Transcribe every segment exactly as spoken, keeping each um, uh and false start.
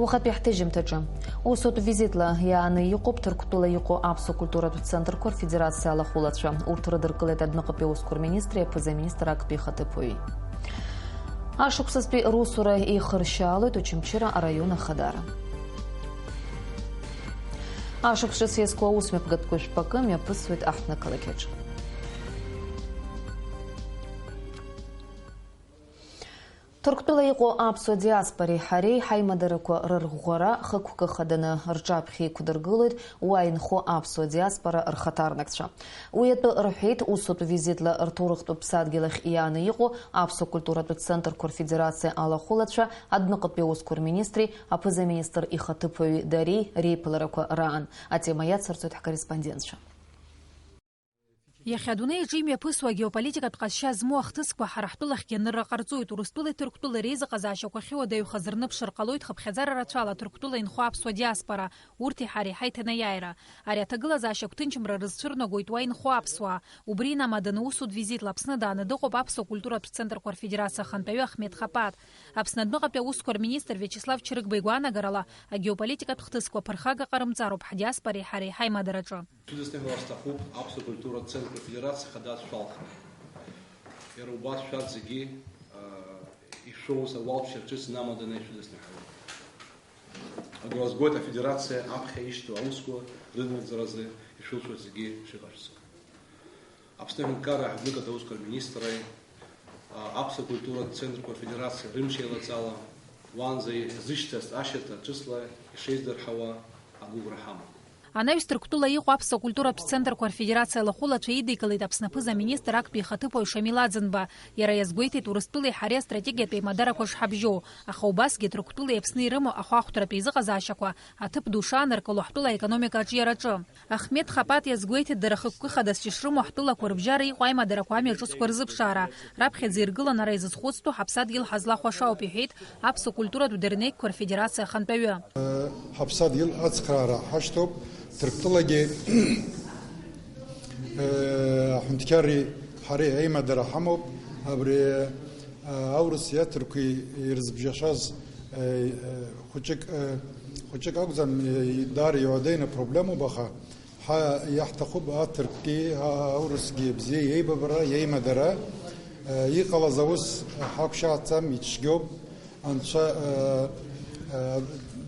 Уахатәи ҳҭыжьымҭаҿы. Усутә визитла иааны иҟоуп Ҭырқәтәыла иҟоу аԥсуа культуратә центрқәа рфедерациа алахәылацәа. Урҭ рыдыркылеит адәныҟатәи аусқәа рминистри аԥыза-министр актәи ихаҭыԥуаҩи. Ашықәсазтәи русура ихыршьаалоит Очамчыра араион ахадара. Ашықәс ҿыц иазку аусмҩаԥгатәқәа жәпакы мҩаԥысуеит аҳҭнықалақь аҿы. Ҭырқәтәыла иҟоу аԥсуа диаспореи ҳареи ҳаимадарақәа рырӷәӷәара хықәкы хаданы рҿаԥхьа иқәдыргылоит уа инхо аԥсуа диаспора рхаҭарнакцәа. Уи атәы рҳәеит усутә визитла рҭоурыхтә ԥсадгьыл ахь иааны иҟоу аԥсуа культуратә центрқәа рфедерациа алахәылацәа, адәныҟатәи аусқәа рминистри аԥыза-министр ихаҭыԥуаҩи дареи реиԥыларақәа раан. Атема иацырҵоит ҳкорреспондентцәа. Иахьа адунеи аҿы имҩаԥысуа агеополитикатә ҟазшьа змоу ахҭысқәа ҳара ҳтәылахьгьы анырра ҟарҵоит. Урыстәылеи Ҭырқәтәылеи реизыҟазаашьақәа ахьыуадаҩхаз рныԥшыр ҟалоит хыԥхьаӡара рацәала Ҭырқәтәыла инхо аԥсуа диаспора, урҭи ҳареи ҳаиҭанеиааира. Ари аҭагылазаашьа агәҭынчымра рызцәырнагоит уа инхо аԥсуаа. Убри инамаданы усутә визитла Аԥсны дааны дыҟоуп аԥсуа культуратә центрқәа рфедерациа ахантәаҩы Ахмед Хапаҭ. Аԥсны адәныҟатәи аусқәа рминистр Виачеслав Чрыгба игәаанагарала, агеополитикатә хҭысқәа ԥырхага ҟарымҵароуп ҳдиаспореи ҳареи ҳаимадараҿы. Шәыдысныҳәалар сҭахуп аԥсуа культуратә центрқәа рфедерациа хадас шәалхны. Иара убас шәарҭ зегьы, аа, ишәоуз ауалԥшьа ҿыц намаданы ишәыдысныҳәалоит. Агәра згоит афедерациа аԥхьа ишьҭоу аусқәа рыдырҵаразы ишәылшоит зегьы шыҟашәҵо. Аԥсны аҳәынҭқарра аҳәынҭнықатә аусқәа рминистрреи, а, аԥсуа культуратә центрқәа рфедерациа рымч еилаҵала, уаанӡа иазышьҭаз ашьаҭа ҿыцла ишеиздырҳауа агәыӷра ҳамоуп. Анаҩс Ҭырқәтәыла иҟоу аԥсуа культуратә центрқәа рфедерациа алахәылацәа идикылеит Аԥсны аԥыза-министр актәи ихаҭыԥуаҩ Шамил Аӡынба. Иара иазгәеиҭеит Урыстәылеи ҳареи астратегиатә еимадарақәа шҳабжьоу, аха убасгьы Ҭырқәтәылеи Аԥсни ирымоу ахәаахәҭратә еизыҟазаашьақәа аҭыԥ ду шааныркыло ҳтәыла аекономика аҿиараҿы. Ахмед Хапаҭ иазгәеиҭеит дара хықәкы хадас ишрымоу ҳтәылақәа рыбжьара иҟоу аимадарақәа амҩа ҿыцқәа рзыԥшаара, раԥхьаӡа иргылан ара изызхәыцтәу ҳаԥсадгьыл ҳазлахәаша ауп, иҳәеит аԥсуа культуратә дырнеқьқәа рфедерациа ахантәаҩы. Ҳаԥсадгьыл ацхраара ҳашьҭоуп, Ҭырқәтәылагьы, э, аҳәынҭқарреи ҳареи аимадара ҳамоуп, абри, э, аурыси аҭырқәеи ирызбжьашаз, э, э, хәыҷык, э, хәыҷык акәӡам, э, даара иуадаҩны проблемоуп, аха Ҳа, иаҳҭахуп аҭырқәгьы, а-, аурысгьы бзиа иеибабара, иеимадара. Э, иҟалаз аус ҳақәшаҳаҭӡам, ицәгьоуп. Анцәа, э, э,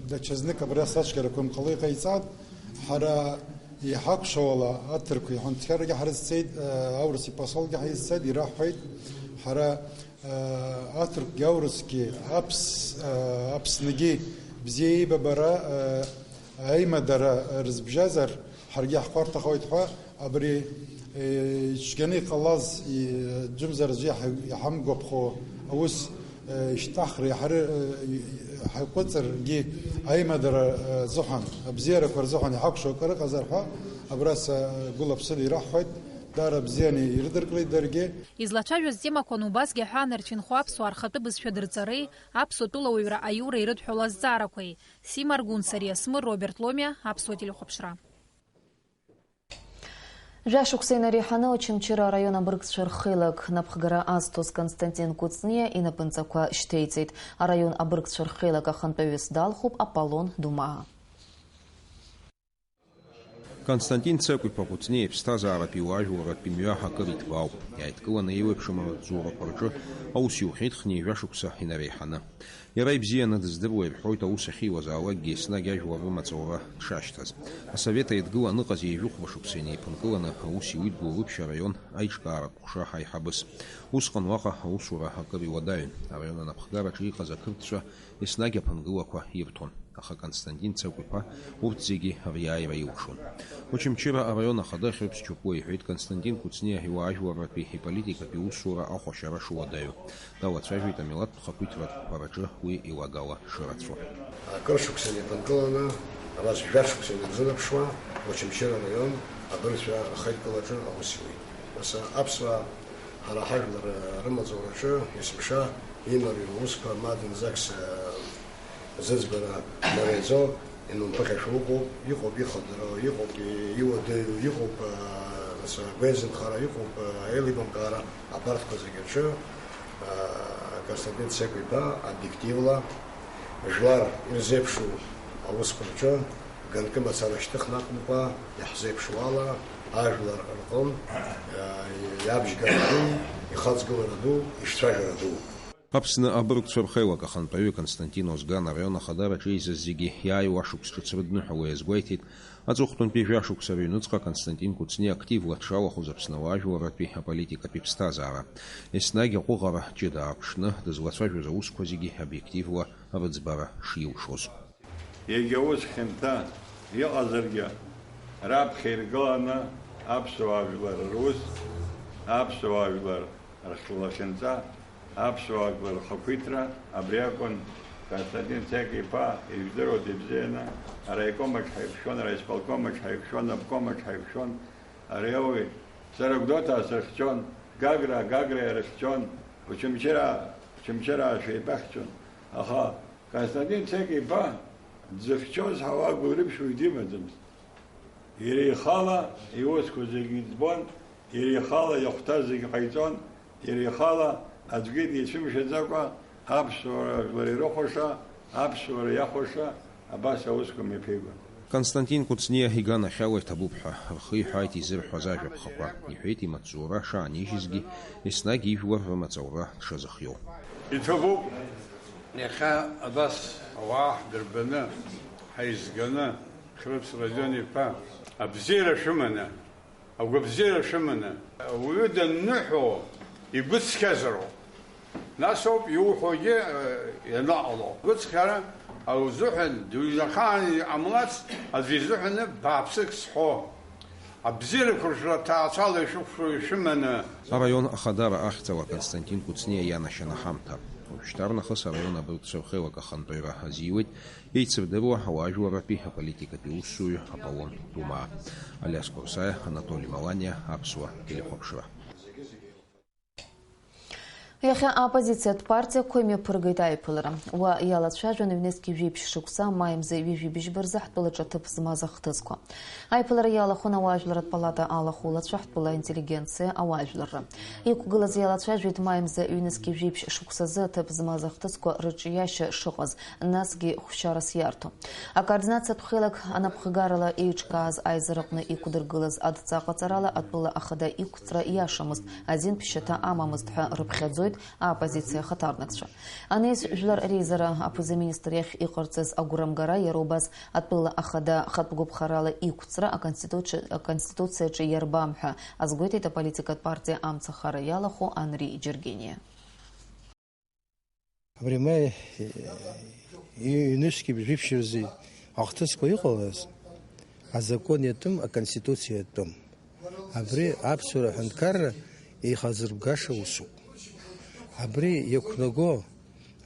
даҽазнык абри ацәгьарақәа мҟало иҟаиҵап. Ҳара иҳақәшәауала аҭырқәа иҳәынҭқаррагьы ҳрызцеит, э, аурыс ипосолгьы ҳизцеит, ираҳҳәеит. Ҳара, э, аҭырқәгьы, аурысгьы, аԥс-, э, Аԥсныгьы бзиа иеибабара, э, аимадара рызбжьазар, ҳаргьы иаҳхәарҭахоит ҳәа, абри, э, ицәгьаны иҟалаз, и-, џьымзар аӡәы иҳа-, иҳамгәаԥхо аус, э, ишьҭнахра иаҳары, э, и-, ҳаиҟәыҵыргьы аимадара, э, азыҳәан, абзиарақәа рзыҳәан иҳакәшо акыр ыҟазар ҳәа, абра сагәылаԥсыла ираҳҳәоит, даара бзианы ирыдыркылеит даргьы. Излацәажәоз темақәан убасгьы аҳәаанырцә инхо аԥсуаа рхатәы бызшәа дырҵареи, аԥсуа тәылауаҩра аиура ирыдҳәалоу азҵаарақәеи. Сима Аргәын, Сариа Смыр, Роберт Ломиа, Аԥсуа телехәаԥшра. Жәашықәса инареиҳаны Очамчыра араион абыргцәа рхеилак напхгара азҭоз Константин Кәыҵниа инапынҵақәа шьҭеиҵеит. Араион абыргцәа рхеилак ахантәаҩыс далхуп Аполлон Думаа. Константин Цекәиԥа Кәыҵниа иԥсҭазааратәи уаажәларратәи мҩа акыр иҭбаауп. Иааидкыланы еиуеиԥшым амаҵзурақәа рҿы аус иухьеит хынҩажәа шықәса инареиҳаны. Иара ибзианы дыздыруа ирҳәоит аус ахьиуазаалакгьы еснагь ажәлар рымаҵура дшашьҭаз. Асовет Еидгыла аныҟаз ҩажәихәба шықәса инеиԥынкыланы аус иуит Гәылрыԥшь араион аиҿкааратә ҟәша аиҳабыс. Усҟан уаҟа аусура акыр иуадаҩын. Араион анапхгараҿы иҟаз ақырҭцәа еснагь аԥынгылақәа ирҭон. Аха Константин Цекәиԥа урҭ зегьы риааира илшон. Очамчыра араион ахада Хьрыԥс Чопуа иҳәеит Константин Кәыҵниа иуаажәларратәи иполитикатәи усура ахәашьара шуадаҩу. Далацәажәеит амилаҭтә хақәиҭратә ԥҟараҿы уи илагала шырацәоу. Акыр шықәса инеиԥынкыланы, абас жәа шықәса инарзынаԥшуа, Очамчыра араион абыргцәа рхеидкылаҿы аус иуит. Нас аԥсуаа ҳара ҳажәлар рымаҵураҿы есымша имариоу аусқәа Мадин Закс, э, зыӡбара мариаӡоу, инумԥыхьашәа ыҟоуп, иҟоуп ихадароу, иҟоуп и-, иуадаҩу, иҟоуп, э, нас агәеизынхара, иҟоуп, э, аилибамкаара, абарҭқәа зегьы рҿы, э, Константин Цекәиԥа объективла Жәлар ирзеиԥшу аусқәа рҿы ганкы мацара шьҭыхны акәымкәа, иаҳзеиԥшу ала, ажәлар рҟынтә, э, иабжьгара ду, ихаҵгылара ду, ишцәажәара ду. Аԥсны абыргцәа рхеилак ахантәаҩы Константин Озган араион ахадараҿы еизаз зегьы иааиуа ашықәс ҿыц рыдныҳәалоу иазгәеиҭеит, аҵыхәтәантәи жәашықәса рыҩныҵҟа Константин Кәыҵниа активла дшалахәыз Аԥсны ауаажәларратәи аполитикатәи ԥсҭазаара. Еснагь аҟәыӷара ҷыда аарԥшны, дызлацәажәоз аусқәа зегьы обиективла рыӡбара шилшоз. Егьа ус хьанҭа иҟазаргьы, раԥхьа иргыланы аԥсуаа жәлар рус, аԥсуаа жәлар рхлахьынҵа, аԥсуаа жәлар рхақәиҭра абри акәын. Константин Цек-иԥа, ижәдыруеит ибзианы, араиком аҿы ҳаиқәшәон, араисполком аҿы ҳаиқәшәон, обком аҿы ҳаиқәшәон, ари ауаҩ сара Гәдоуҭаа срыхьчон, Гагра, Гагра иарыхьчон, Очамчыраа, Очамчыраа шәеибахьчон, аха Константин Цек-иԥа дзыхьчоз ҳауаагәылрыԥшь уаҩ димаӡамызт. Иара ихала иусқәа зегьы иӡбон, иара ихала иахәҭаз зегьы ҟаиҵон, иара ихала аӡәгьы дицәымшәаӡакәа аԥсуара жәлар ирыхәаша, аԥсуара иахәаша абас аусқәа мҩаԥигон. Константин Кәыҵниа иганахьала иҭабуп ҳәа рхы иҳәааит изырҳәаз ажәаԥхақәа, иҳәеит имаҵзура шаанижьызгьы, еснагь ижәлар рымаҵ аура дшазыхиоу. Иҭабуп, иахьа абас ауаа ҳдырбаны, ҳаизганы, Хьрыԥс Родион-иԥа, абзиара шәыманы, агәабзиара шәыманы, ауаҩы данныҳәо игәы цқьазароуп. Нас ауп иуҳәогьы, э, ианаҟало. Гәыцхьара узыҳәан, дыҩнахаан иҟамлац, аӡәы изыҳәаны бааԥсык сҳәо. Абзиарақәа ршәра ҭаацәала ишәықәшәо ишәыманы. Араион ахадара ахьӡала Константин Кәыҵниа ианашьан аҳамҭа. Уажәшьҭарнахыс араион абыргцәа рхеилак ахантәаҩра азиуеит, еицырдыруа ауаажәларратәи аполитикатәи усзуҩы Аполлон Ҭумаа. Алиас Курсаиа, Анатоли Маланиа, Аԥсуа телехәаԥшра. Иахьа аоппозициатә партиақәа имҩаԥыргеит аиԥылара. Уа иалацәажәон ҩнызқь жәиԥшь шықәса, маи мза ҩажәи быжьба рзы ҳтәылаҿы аҭыԥ змаз ахҭысқәа. Аиԥылара иалахәын ауаажәларратә палата алахәылацәа, ҳтәыла аинтеллигенциа, ауаажәларра. Иқәгылаз иалацәажәеит маи мза ҩнызқь жәиԥшь шықәсазы аҭыԥ змаз ахҭысқәа рыҿиашьа шыҟаз, насгьы хәшьарас иарҭо. Акоординациатә хеилак анапхгарала еиҿкааз аизараҟны иқәдыргылаз адҵа ҟаҵарала атәыла ахада иқәҵра иашамызт, азин ԥшьаҭа амамызт ҳәа рыԥхьаӡоит аоппозициа ахаҭарнакцәа. Анаҩс жәлар реизара аԥыза-министр иахь иҟарҵаз агәрамгара иара убас атәыла ахада хатә гәаԥхарала иқәҵра аконституци-, аконституциаҿы иарбам ҳәа азгәеиҭеит аполитикатә партиа Амцахара иалахәу Анри Џьергениа. Абри ма, ҩнызқьи жәиԥшь рзы ахҭысқәа иҟалаз, азакон иатәым, аконституциа иатәым. Абри аԥсуара аҳәынҭқарра еихазырбгаша усуп. Абри иақәнаго,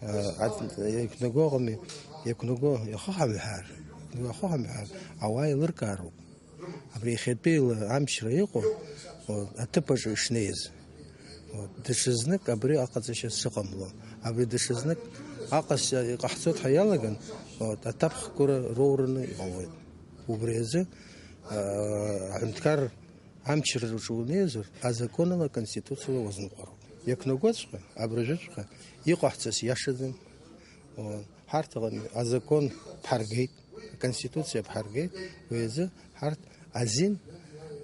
а, ат-, иақәнаго ыҟами, иақәнаго иахыҳамҳәар, иахыҳамҳәар, ауаа еилыркаароуп. Абри иахьатәиала амчра иҟоу, вот, аҭыԥ аҿы ишнеиз. Вот, даҽазнык абри аҟаҵашьа сыҟамло. Абри даҽазнык аҟазшьа иҟаҳҵоит ҳәа иалаган, вот, аҭакԥхықәра роураны иҟалоит. Убри азы, аа, аҳәынҭқар амчра рҿы унеизар, азаконала, аконституциала уазныҟәароуп. Иақәнагоҵәҟьа, абыржәыҵәҟьа иҟаҳҵаз иашаӡам. Вот, ҳарҭ аҟны азакон ҳаргеит. Аконституциа ҳаргеит, уи азы ҳарҭ азин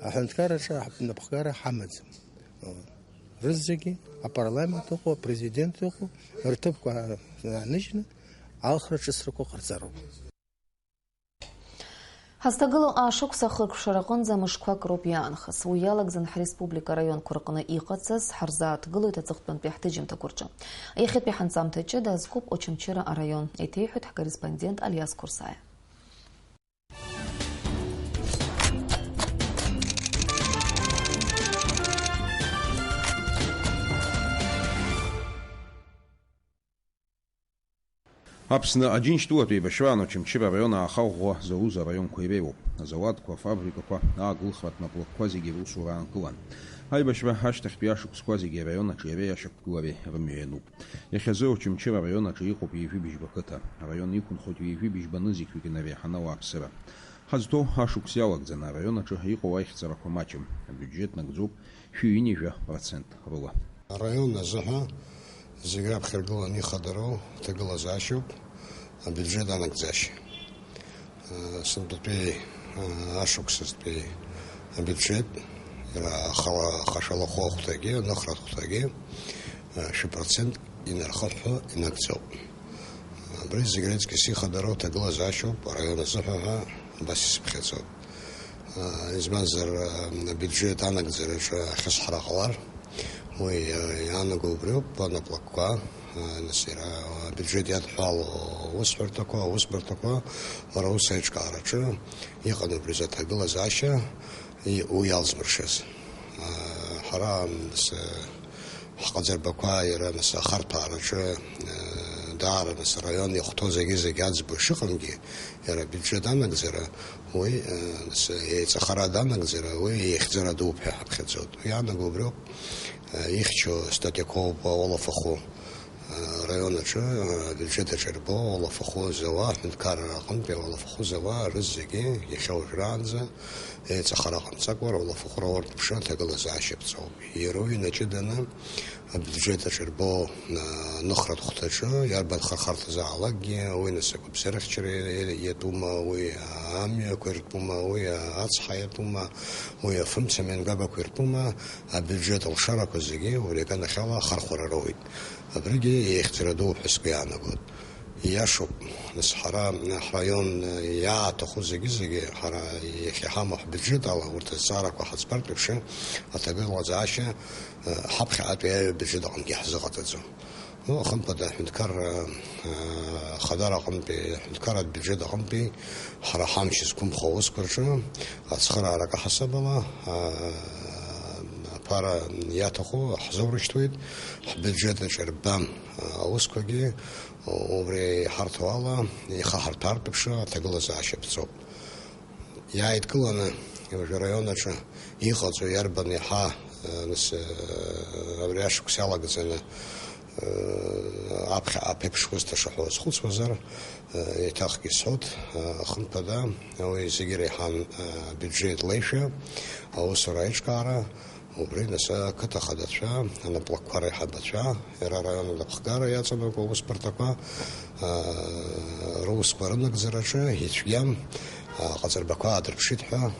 аҳәынҭқарраҿы ҳнапхгара ҳамаӡам. Рызегьы апарламент ыҟоу, апрезидент ыҟоу, рҭыԥқәа ааныжьны алхра ҿыцрақәа ҟарҵароуп. Ҳазҭагылоу ашықәс ахыркәшара аҟынӡа мышқәак роуп иаанхаз. Уи иалагӡан ҳреспублика араионқәа рҟны иҟаҵаз ҳарзааҭгылоит аҵыхәтәантәи ҳҭыжьымҭақәа рҿы. Иахьатәи ҳанҵамҭа ҷыда азкуп Очамчыра араион, еиҭеиҳәоит ҳкорреспондент Алиас Курсаиа. Аԥсны Аџьынџьтәылатә еибашьраан Очамчыра араион ааха ӷәӷәа зауз араионқәа иреиуоуп. Азауадқәа, афабрикақәа, ааглыхратә наплакқәа зегьы русура аанкылан. Аибашьра ашьҭахьтәи ашықәсқәа зегьы араион аҿы иареи ашьақәгылареи рымҩа иануп. Иахьазы Очамчыра араион аҿы иҟоуп ҩажәи быжьба қыҭа. Араион иқәынхоит ҩажәи быжьба нызқьҩык инареиҳаны ауааԥсыра. Ҳазҭоу ашықәс иалагӡаны араион аҿы иҟоу аихьӡарақәа маҷым. Абиуџьет нагӡоуп шәи ҩынҩажәа процент рыла. Араион азыҳәа зегь раԥхьа иргыланы ихадароу ҭагылазаашьоуп. Абиуџьет анагӡашьа. Сынтәатәи ашықәсазтәи абиуџьет, иара ахала-, ахашәалахәы ахәҭагьы, аныхратә хәҭагьы, шәи процент инархыҳәҳәо инагӡоуп. Абри зегь рыҵкьыс ихадароу ҭагылазаашьоуп араион азыҳәа ҳәа абас исыԥхьаӡоит. Избанзар, абиуџьет анагӡараҿы ахьысҳара ҟалар, уи иаанаго убриоуп, анаплакқәа, нас иара абиуџьет иадҳәалоу аусҳәарҭақәа, аусбарҭақәа, лара аус аиҿкаараҿы иҟан убри азы аҭагылазаашьа, и-, уи иалзмыршаз. Ҳара, нас, ҳҟаҵарбақәа иара, нас, ахарҭәаараҿы, даара, нас, араион иахәҭоу зегьы-зегьы аӡбо шыҟамгьы, иара абиуџьет анагӡара, уи, нас, еиҵахара данагӡара, уи еихьӡара дууп ҳәа ҳаԥхьаӡоит. Уи иаанаго убриоуп, ихьчо статиақәоуп ауалафахәы. Араион аҿы, абиуџьет аҿы ирбо ауалафахәы зауа, аҳәынҭқарра аҟынтәи ауалафахәы зауа рызегьы иахьа уажәраанӡа еиҵахара ҟамҵакәа, руалафахәра урҭ ԥшра аҭагылазаашьа ԥҵоуп. Иара уи инаҷыданы абиуџьет аҿы ирбо, а, аныхратә хәҭаҿы иарбан хырхарҭазаалакгьы, уи нас агәабзиарахьчара иа-, иа-, иатәума, уи амҩақәа иртәума, уи ацҳа иатәума, уи афымца мҩангагақәа иртәума, абиуџьет алшарақәа зегьы убри аганахьала ахархәара роуеит. Абригьы еихьӡара дууп ҳәа сгәы иаанагоит. Ииашоуп, нас ҳара ҳраион иааҭаху зегьы-зегьы, ҳара иахьа иҳамоу ҳбиуџьет ала урҭ азҵаарақәа ҳаӡбартә еиԥш, аҭагылазаашьа ҳаԥхьаҟатәи аҩбаҩ бюджет аҟынгьы ҳзыҟаҵаӡом. Ну, хымԥада, аҳәынҭқарра, аа, ахадара аҟынтәи, аҳәынҭқарратә бюджет аҟынтәи ҳара ҳамч зқәымхо аусқәа рҿы ацхыраара акы ҳасабала, аа, аԥара иаҭаху ҳзоурышьҭуеит, ҳбюджет аҿы ирбам, аа, аусқәагьы убри иҳарҭо ала ихаҳарҭәаартә еиԥш аҭагылазаашьа ԥҵоуп. Иааидкыланы, уажәы араион аҿы иҟаҵоу иарбан иаҳа, э, нас, э, абри ашықәс иалагӡаны, э, аԥхьа аԥеиԥш ус даҽа ҳәа уазхәыцуазар, э, еиҭахгьы исҳәоит, э, хымԥада, уи зегьы иреиҳан, э, абиуџьет леишәа, аусура аиҿкаара, убри нас ақыҭа ахадацәа, анаплакқәа реиҳабацәа, иара араион анапхгара иаҵанакуа аусбарҭақәа, аа, русқәа рынагӡараҿы ицәгьам, аҟаҵарбақәа аадырԥшит ҳәа,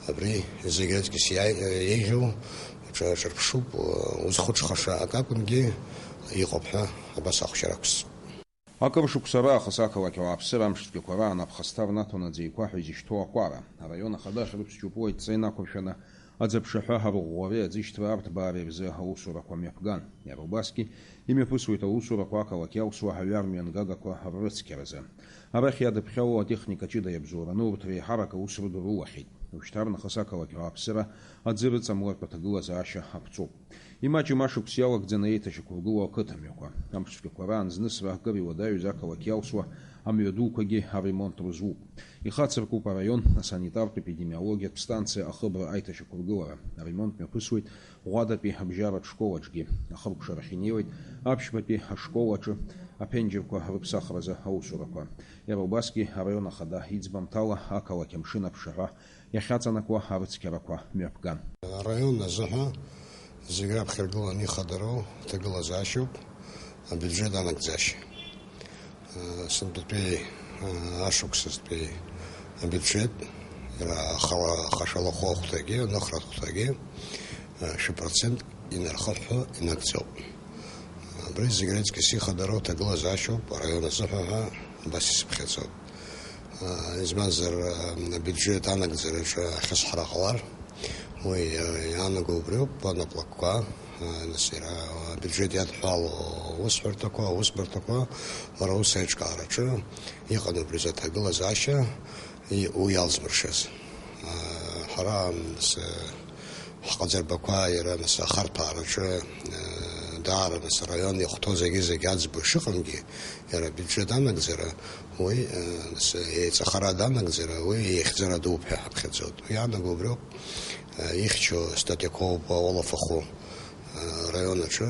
абри зегь рыҵкьыс иа-, еиӷьу ҿа-, ҿырԥшуп, узхәыҽхаша акакәынгьы иҟоуп ҳәа абас ахәшьара ақәсҵоит. Акыр шықәса раахыс ақалақь ауааԥсыра амш цәгьақәа раан аԥхасҭа рнаҭон аӡеиқәа ҳәа изышьҭоу акәара. Араион ахада ахьрыԥсчоуп уа идҵа инақәыршәаны, аӡаԥшаҳәа, арӷәӷәареи аӡышьҭра арҭбаареи рзы аусурақәа мҩаԥган. Иара убасгьы имҩаԥысуеит аусурақәа ақалақь иалсуа аҩар мҩангагақәа ррыцқьаразы. Арахь иадыԥхьало атехника ҷыда иабзоураны урҭ реиҳарак аус рыдырулахьеит. Ушьҭарнахыс ақалақь ауааԥсыра аӡы рыҵамлартә аҭагылазаашьа аԥҵоуп. Имаҷым ашықәс иалагӡаны еиҭашьақәыргылоу ақыҭамҩақәа. Амш цәгьақәа раан знысра акыр иуадаҩыз ақалақь иалсуа амҩа дуқәагьы аремонт рызуп. Ихацыркуп араион асанитартә епидемиологиатә станциа ахыбра аиҭашьақәыргылара. Аремонт мҩаԥысуеит Ӷәадатәи абжьаратә школ аҿгьы. Ахыркәшарахь инеиуеит аԥшьбатәи ашкол аҿы аԥенџьырқәа рыԥсахразы аусурақәа. Иара убасгьы араион ахада иӡбамҭала ақалақь амшын аԥшаҳәа иахьаҵанакуа арыцқьарақәа мҩаԥган. Араион азыҳәа зегь раԥхьа иргыланы ихадароу аҭагылазаашьоуп абиуџьет анагӡашьа. Сынтәатәи ашықәсазтәи абиуџьет, иара ахала-, ахашәалахәы ахәҭагьы, аныхратә хәҭагьы, шәи процент инархыҳәҳәо инагӡоуп. Абри зегь рыҵкьыс ихадароу аҭагылазаашьоуп араион азыҳәа ҳәа абас исыԥхьаӡоит. Избанзар, абиуџьет анагӡараҿы ахьысҳара ҟалар, уи иаанаго убриоуп, анаплакқәа, нас иара абиуџьет иадҳәалоу аусҳәарҭақәа, аусбарҭақәа, лара аус аиҿкаараҿы иҟан убри азы аҭагылазаашьа, и-, уи иалзмыршаз. Ҳара, нас, ҳҟаҵарбақәа иара, нас, ахарҭәаараҿы, даара, нас, араион иахәҭоу зегьы-зегьы аӡбо шыҟамгьы, иара абиуџьет анагӡара, уи, нас, еиҵахара данагӡара, уи еихьӡара дууп ҳәа ҳаԥхьаӡоит. Уи иаанаго убриоуп, ихьчо статиақәоуп ауалафахәы. Араион аҿы,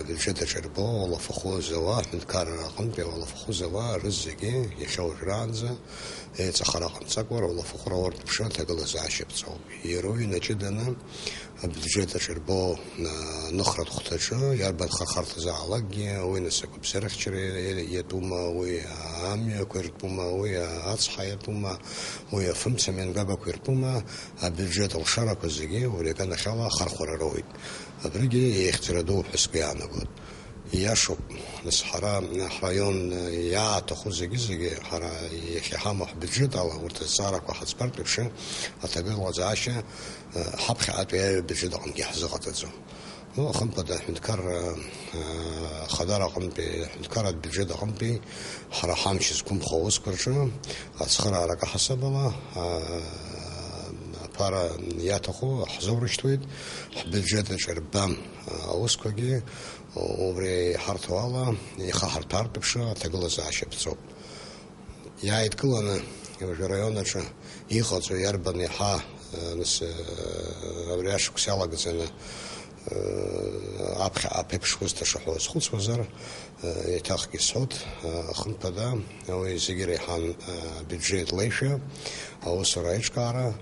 абиуџьет аҿы ирбо ауалафахәы зауа, аҳәынҭқарра аҟынтәи ауалафахәы зауа рызегьы иахьа уажәраанӡа еиҵахара ҟамҵакәа, руалафахәра урҭ ԥшра аҭагылазаашьа ԥҵоуп. Иара уи инаҷыданы абиуџьет аҿы ирбо, а, аныхратә хәҭаҿы иарбан хархарҭазаалакгьы, уи нас агәабзиарахьчара иатәума, уи амҩақәа иртәума, уи ацҳа иатәума, уи афымца мҩангагақәа иртәума, абиуџьет алшарақәа зегьы уи аганахьала ахархәара роуеит. Абригьы еихьӡара дууп ҳәа сгәы иаанагоит. Ииашоуп, нас ҳара ҳраион иааҭаху зегьы-зегьы ҳара иахьа иҳамоу ҳбиуџьет ала урҭ азҵаарақәа ҳаӡбартә еиԥш аҭагылазаашьа ҳаԥхьаҟатәи аҩ абиуџьет аҟынгьы ҳзыҟаҵаӡом. Ну, хымԥада, аҳәынҭқарра, э, ахадара аҟынтәи, аҳәынҭқарратә биуџьет аҟынтәи ҳара ҳамч зқәымхо аусқәа рҿы ацхыраара акы ҳасабала, э, аԥара иаҭаху ҳзоурышьҭуеит, ҳбиуџьет аҿы ирбам, э, аусқәагьы убри иҳарҭо ала ихаҳарҭәаартә еиԥш аҭагылазаашьа ԥҵоуп. Иааидкыланы, уажәы араион аҿы иҟаҵоу иарбан иаҳа, э, нас, э, абри ашықәс иалагӡаны, э, аԥхьа аԥеиԥш ус даҽа ҳәа уазхәыцуазар, э, еиҭахгьы сҳәоит, э, хымԥада, уи зегьы иреиҳан, э, абиуџьет леишәа, аусура аиҿкаара,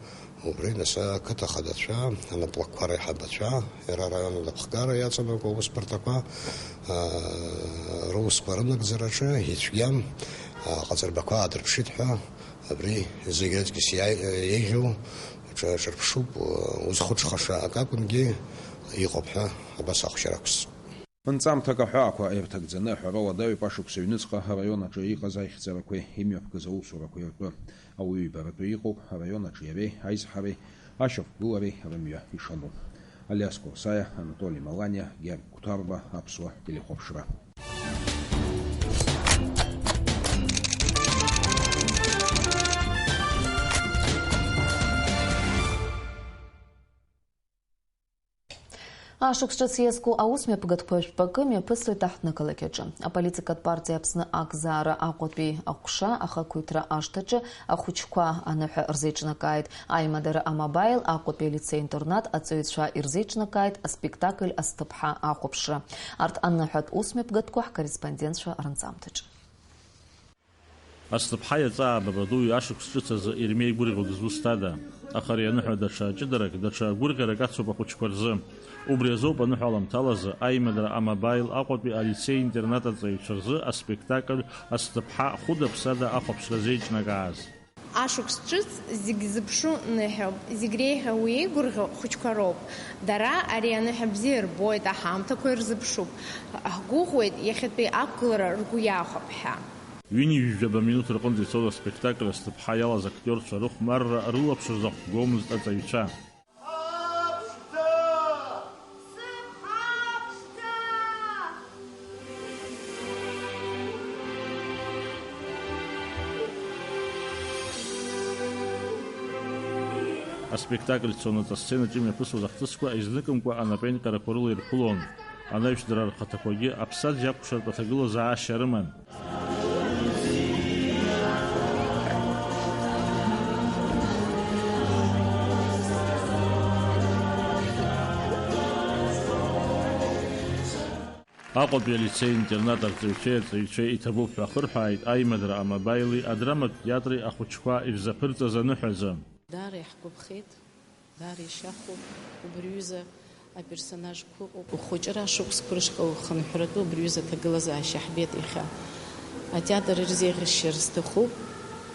убри нас ақыҭа ахадацәа, анаплакқәа реиҳабацәа, иара араион анапхгара иаҵанакуа аусбарҭақәа, аа, русқәа рынагӡараҿы ицәгьам, аа, ҟаҵарбақәа аадырԥшит ҳәа, абри зегь аҵкьыс иа-, еиӷьу ҿа-, ҿырԥшуп, узхәыҽхаша акакәынгьы иҟоуп ҳәа абас ахәшьара ақәсҵоит. Нҵамҭак аҳәаақәа ирҭагӡаны аҳәара уадаҩуп ашықәс аҩныҵҟа араион аҿы иҟаз аихьӡарақәеи имҩаԥгаз аусурақәеи ртәы. Ауаҩы ибаратәы иҟоуп араион аҿы иареи аизҳареи ашьақәгылареи рымҩа ишану. Алиас Курсаиа, Анатоли Маланиа, Георги Қәҭарба, Аԥсуа телехәаԥшра. Ашықәс ҿыц иазку аусмҩаԥгатәқәа жәпакы мҩаԥысуеит аҳҭнықалақь аҿы. Аполитикатә партиа Аԥсны акзаара Аҟәатәи аҟәша ахақәиҭра ашҭаҿы ахәыҷқәа аныҳәа рзеиҿнакааит, аимадара амобаил Аҟәатәи алицеи-интернат аҵаҩцәа ирзеиҿнакааит аспектакль Асҭыԥҳа ахәаԥшра. Арҭ аныҳәатә усмҩаԥгатәқәа ҳкорреспондентцәа рынҵамҭаҿы. Асҭыԥҳа иаҵаа Бабадуи ашықәс ҿыц азы ирмеигәырӷьо дызусҭада? Аха ари аныҳәа даҽа ҷыдарак, даҽа гәырӷьарак ацуп ахәыҷқәа рзы. Убри азоуп аныҳәа аламҭалазы аимадара амобаил Аҟәатәи алицеи-интернат аҵаҩцәа рзы аспектакль Асҭыԥҳа хәыда-ԥсада ахәаԥшра зеиҿнакааз. Ашықәс ҿыц зегь зыԥшу ныҳәоуп, зегь реиҳа уи еигәырӷьо хәыҷқәа роуп. Дара ари аныҳәа бзиа рбоит, аҳамҭақәа ирзыԥшуп. Ҳгәыӷуеит иахьатәи ақәгылара ргәы иахәап ҳәа. Ҩынҩажәаба минуҭ рҟынӡа ицоз аспектакль Асҭыԥҳа иалаз актиорцәа рыхәмарра рылаԥш рзахәгомызт аҵаҩцәа. Аспектакль цонаҵ асценаҿ имҩаԥысуаз ахҭысқәа изныкымкәа анапеинҟьарақәа рыла ирԥылон. Анаҩс дара рхаҭақәагьы аԥсаӡ иакәшартә аҭагылазаашьа рыман. Аҟәатәи алицеи-интернат арҵаҩцәеи арҵаҩцәеи иҭабуп ҳәа ахырҳәааит аимадара амобаили адраматә театри ахәыҷқәа ирзаԥырҵаз аныҳәазы. Даара иаҳгәаԥхеит. Даара ишьахәуп, убри ҩыза аперсонажқәа ыҟоуп. Ухәыҷра ашықәсқәа рышҟа ухынҳәратәы убри ҩыза аҭагылазаашьа ҳбеит иахьа. Атеатр ирзеиӷьасшьар сҭахуп,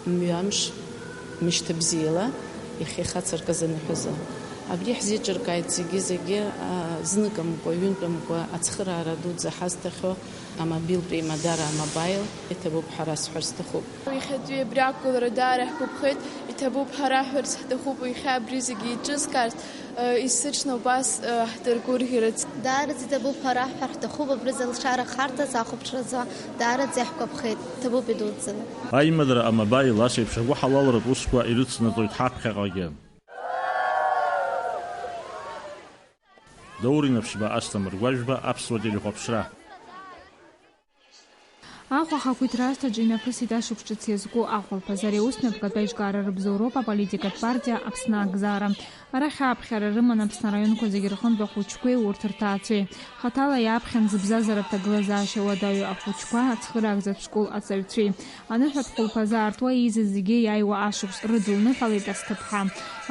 мҩамш, мышьҭа бзиала, иахьа ихацыркыз аныҳәазы. Абри ҳзеиҿыркааит зегьы-зегьы, а, зныкымкәа, ҩынтәымкәа ацхыраара дуӡӡа ҳазҭахьоу. Амобилтә еимадара амобаил, иҭабуп ҳәа расҳәар сҭахуп. Иахьатәи абри ақәгылара даара иаҳгәаԥхеит, иҭабуп ҳәа раҳәарц ҳҭахуп, иахьа абри зегьы еиҿызкаарц, э, исзыҽны убас, э, ҳдыргәырӷьарц. Даараӡа иҭабуп ҳәа раҳәар ҳҭахуп, абри залшара харҭаз ахәаԥшразы даараӡа иаҳгәаԥхеит, иҭабуп идуӡӡаны. Аимадара амобаил ас еиԥш агәыҳалалратә усқәа ирыцнаҵоит ҳаԥхьаҟагьы. Даур Инаԥшьба, Асҭамыр Гәажәба, Аԥсуа телехәаԥшра. Аҟәа ахақәиҭра аасҭаҿы имҩаԥысит ашықәс ҿыц иазку ахәылԥаз. Ари аус мҩаԥгатә аиҿкаара рыбзоуроуп аполитикатә партиа Аԥсны Акзаара. Арахь ааԥхьара рыман Аԥсны араионқәа зегьы рҟынтә ахәыҷқәеи урҭ рҭаацәеи. Хаҭала иааԥхьан зыбзазаратә ҭагылазаашьа уадаҩу ахәыҷқәа, ацхыраагӡатә школ аҵаҩцәеи. Аныҳәатә хәылԥазы аартуа еизаз зегьы иааиуа ашықәс рыдылныҳәалеит асҭыԥҳа.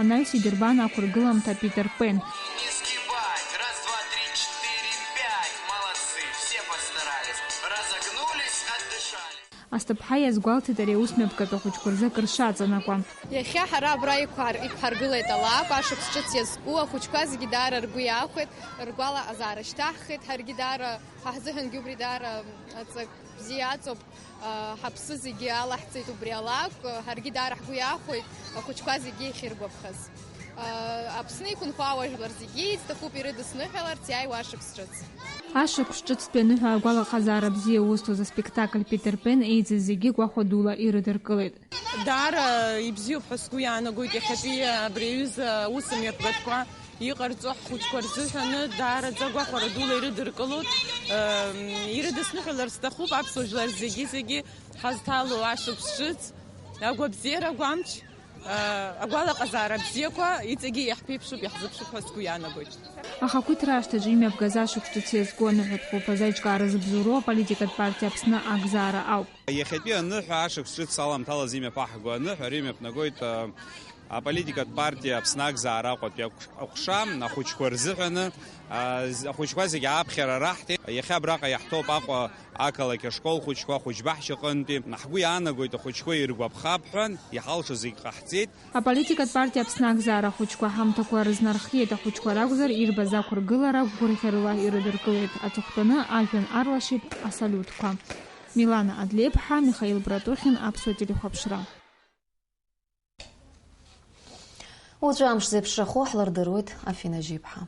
Анаҩс идырбан ақәыргыламҭа Питер Пен. Не сгибать. Раз, два, три, четыре, пять. Молодцы. Все постарались. Разогнулись, отдышались. Асҭыԥҳа иазгәалҭеит ари аус мҩаԥгатә ахәыҷқәа рзы акыр шаҵанакуа. Иахьа ҳара абра иқәҳар-, иқәҳаргылеит алакә, ашықәс ҿыц иазку ахәыҷқәа зегьы даара ргәы иахәеит, ргәалаҟазаара шьҭаҳхит, ҳаргьы даара, ҳа ҳзыҳәангьы убри даара аҵак бзиа аҵоуп, ҳаԥсы зегьы алаҳҵеит убри алакә, ҳаргьы даара ҳгәы иахәеит ахәыҷқәа зегьы иахьыргәаԥхаз. Аԥсны иқәынхо ажәлар зегьы изҭахуп ирыдысныҳәаларц иааиуа ашықәс ҿыц. Ашықәс ҿыцтәи аныҳәа агәалаҟазаара бзиа узҭоз аспектакль Питер Пен еизаз зегьы гәахәа дула ирыдыркылеит. Даара ибзиоуп ҳәа сгәы иаанагоит иахьатәи абри аҩыза аус мҩаԥгатәқәа иҟарҵо ҳхәыҷқәа рзыҳәаны, даараӡа гәахәара дула ирыдыркылоит. Ем, ирыдысныҳәалар сҭахуп аԥсуа жәлар зегьы-зегьы ҳазҭало ашықәс ҿыц, агәабзиара, агәамч. Агәалаҟазаара бзиақәа иҵегьы иаҳԥеиԥшуп, иаҳзыԥшуп ҳәа сгәы иаанагоит. Ахақәиҭра ашҭаҿы имҩаԥгаз ашықәс ҿыц иазку аныҳәатә хәылԥазы аиҿкаара зыбзоуроу аполитикатә партиа Аԥсны Акзаара ауп. Иахьатәи аныҳәа ашықәс ҿыц аламҭалаз имҩаԥаҳго аныҳәа, ари имҩаԥнагоит, а, аполитикатә партиа Аԥсны Акзаара Аҟәатәи аҟә-, аҟәша, ахәыҷқәа рзыҳәаны, а, з-, ахәыҷқәа зегьы ааԥхьара раҳҭеит. Иахьа абраҟа иаҳҭоуп Аҟәа ақалақь ашкол хәыҷқәа, ахәыҷбаҳча аҟынтәи. Ҳгәы иаанагоит, ахәыҷқәа иргәаԥхап ҳәа, иҳалшо зегь ҟаҳҵеит. Аполитикатә партиа Аԥсны Акзаара ахәыҷқәа ҳамҭақәа рызнархиеит, ахәыҷқәа ракәзар, ирбаз ақәыргылара гәырӷьарыла ирыдыркылеит. Аҵыхәтәаны ажәҩан арлашит асалиутқәа. Милана Адлеиԥҳа, Михаил Братухин, Аԥсуа телехәаԥшра. Уаҵәы амш зеиԥшрахо ҳлырдыруеит, Афина Жьиԥҳа.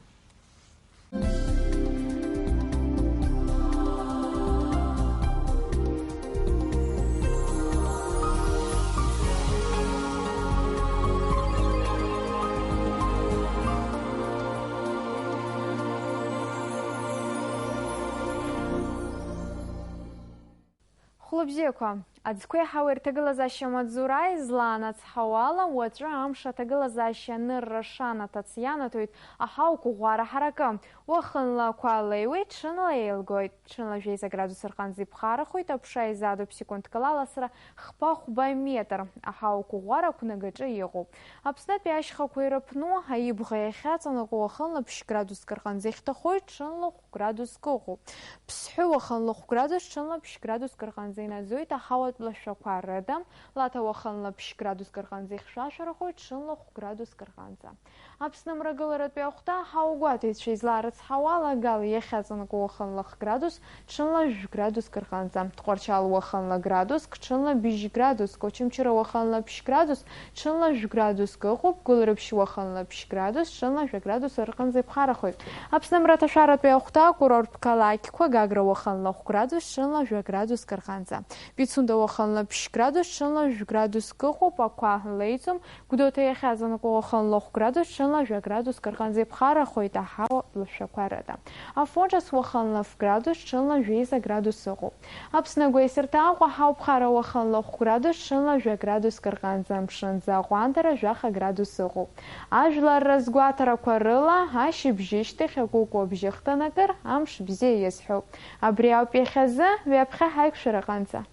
Хәлыбзиақәа, аӡқәеи ҳауеи рҭагылазаашьа маҵзура излаанацҳауала, уаҵәы амш аҭагылазаашьа анырра шанаҭац ианаҭоит аҳауа қәыӷәӷәара ҳаракы. Уахынла ақәа леиуеит, ҽынла еилгоит. Ҽынла жәеиза градус рҟынӡа иԥхарахоит, аԥша изадуп секундк ала аласра хԥа-хәба метр. Аҳауа қәыӷәӷәара ақәнагаҿы иҟоуп. Аԥснытәи ашьхақәа ирыԥну, аибӷа иахьаҵанакуа уахынла ԥшь градуск рҟынӡа ихьҭахоит, ҽынла градуск ыҟоуп. Ԥсҳәы уахынла хә градус, ҽынла ԥшь градуск рҟынӡа инаӡоит аҳауатә лашәақәа рыда, Лаҭа уахынла ԥшь градуск рҟынӡа ихьшәашәарахоит, ҽынла хә градуск рҟынӡа. Аԥсны мрагыларатәи ахәҭа аҳауагәаҭаҩцәа излаарыцҳауа, Лагала иахьаҵанакуа уахынла хә градус, ҽынла жәә градуск рҟынӡа. Тҟәарчал уахынла градуск, ҽынла быжь градуск, Очамчыра уахынла ԥшь градус, ҽынла жәә градуск ыҟоуп, Гәылрыԥшь уахынла ԥшь градус, ҽынла жәа градус рҟынӡа иԥхарахоит. Аԥсны мраҭашәаратәи ахәҭа акурорттә қалақьқәа, Гагра уахынла хә градус, ҽынла жәа градуск рҟынӡа. Пицунда уахынла ԥшь градус, ҽынла жәә градуск ыҟоуп, ақәа леиӡом, Гәдоуҭа иахьаҵанакуа уахынла хә градус, ҽынла жәа градуск рҟынӡа иԥхарахоит аҳауа лашәақәа рыда. Афон ҿыц уахынла ф градус, ҽынла жәеиза градус ыҟоуп. Аԥсны агәеисырҭа Аҟәа ҳауԥхара уахынла хә градус, ҽынла жәа градуск рҟынӡа, амшынӡы аҟәандара жәаха градус ыҟоуп. Ажәлар рызгәаҭарақәа рыла, ашьыбжьышьҭахь акәыкәу абжьы хҭанакыр, амш бзиа иазҳәоуп. Абри ауп иахьазы, ҩаԥхьа ҳаиқәшәараҟынӡа.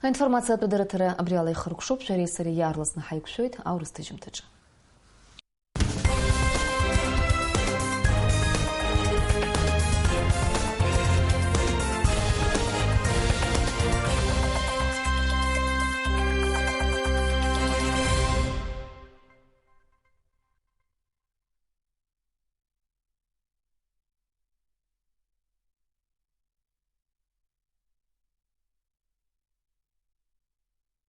Аинформациатә адырраҭара абри ала ихыркәшоуп, шәареи сареи иаарласны ҳаиқәшәоит аурыс ҭыжьымҭаҿы.